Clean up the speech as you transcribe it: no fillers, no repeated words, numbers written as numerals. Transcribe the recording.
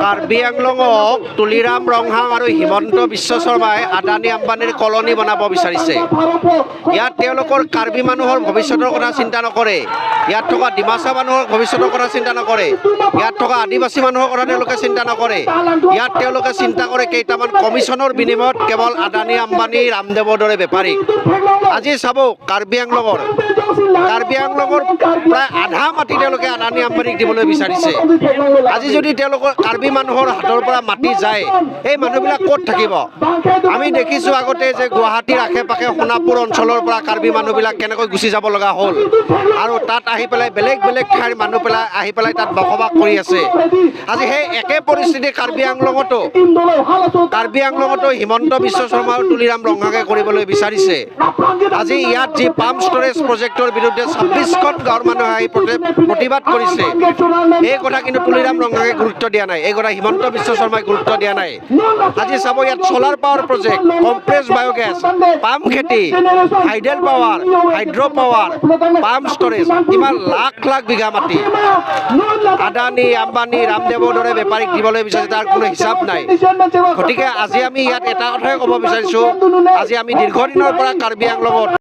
কাৰ্বি আংলঙক তুলিৰাম ৰংহাং আৰু হিমন্ত বিশ্ব শৰ্মাই আদানী আম্বানীৰ কলনী বনাব বিচাৰিছে। ইয়াত তেওঁলোকৰ কাৰ্বি মানুহৰ ভৱিষ্যতৰ কথা চিন্তা নকৰে, ইয়াত থকা ডিমাচা মানুহৰ ভৱিষ্যতৰ কথা চিন্তা নকৰে, ইয়াত থকা আদিবাসী মানুহৰ কথা তেওঁলোকে চিন্তা নকৰে। ইয়াত তেওঁলোকে চিন্তা কৰে কেইটামান কমিশ্যনৰ বিনিময়ত কেৱল আদানী আম্বানী, ৰামদেৱৰ দৰে বেপাৰীক। আজি চাব, কাৰ্বি আংলঙৰ প্ৰায় আধা মাটি তেওঁলোকে আদানী আম্বানীক দিবলৈ বিচাৰিছে। আজি যদি তেওঁলোকৰ কাৰ্বি মানুহৰ হাতৰ পৰা মাটি যায়, এই মানুহবিলাক ক'ত থাকিব? আমি দেখিছোঁ আগতে যে গুৱাহাটীৰ আশে পাশে সোণাপুৰ অঞ্চলৰ পৰা কাৰ্বি মানুহবিলাক কেনেকৈ গুচি যাব লগা হ'ল আৰু তাত আহি পেলাই বেলেগ বেলেগ ঠাইৰ মানুহ পেলাই আহি পেলাই তাত বসবাস কৰি আছে। আজি সেই একে পৰিস্থিতি কাৰ্বি আংলঙতো হিমন্ত বিশ্ব শৰ্মা আৰু তুলিৰাম ৰংহাঙে কৰিবলৈ বিচাৰিছে। আজি ইয়াত যি পাম্প ষ্টৰেজ প্ৰজেক্টৰ বিৰুদ্ধে 26খন গাঁৱৰ মানুহে আহি প্ৰতিবাদ কৰিছে, এই কথা কিন্তু তুলিৰাম ৰংহাঙে গুৰুত্ব দিয়া নাই, এই কথা হিমন্ত বিশ্ব শৰ্মাই গুৰুত্ব দিয়া নাই। আজি চাব, ইয়াত solar power project, compress biogas, পাম খেতি, hydel power, hydro power, pump storage, ইমান লাখ লাখ বিঘা মাটি আদানী, আম্বানী, ৰামদেৱৰ দৰে বেপাৰীক দিবলৈ বিচাৰিছে, তাৰ কোনো হিচাপ নাই। গতিকে আজি আমি ইয়াত এটা কথাই ক'ব বিচাৰিছোঁ, আজি আমি দীৰ্ঘদিনৰ পৰা কাৰ্বি আংলঙত